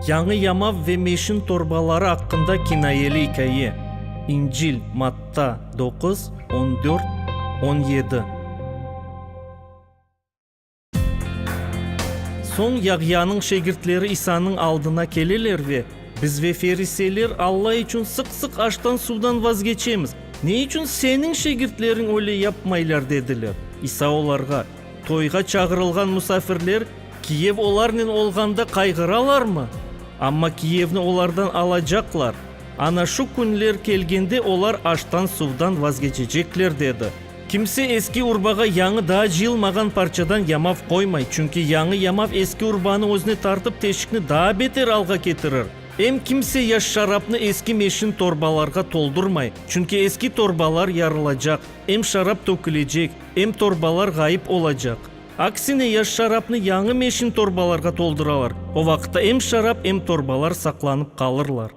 Yañı yamav ve meşin torbaları aqqında kinayeli ikâye, İncil, Matta, doquz, on dört, on yedi. Soñ Yağyanıñ şegirtleri İsanıñ aldına keleler ve, Biz ve feriseyler Alla içün sıq-sıq aştan-suvdan vazgeçemiz, ne içün Seniñ şegirtleriñ öyle yapmaylar? dediler. İsa olarğa, Toyğa çağırılğan musafirler kiyev olarnen olğanda qayğıralarmı? Amma kiyevni olardan alacaqlar. Ana şu künler kelgende olar aştan-suvdan vazgeçecekler, dedi. Kimse eski urbağa yañı daa cıyılmağan parçadan yamav qoymay, çünki yañı yamav eski urbanı özüne tartıp teşikni daa beter alğa ketirir. Em kimse yaş şarapnı eski meşin torbalarğa toldurmay, çünki eski torbalar yarılacaq, em şarap tökülecek, em torbalar ğayıp olacaq. Aksine yaş şarapnı yañı meşin torbalarğa tolduralar, o vaqıtta em şarap, em torbalar saqlanıp qalırlar.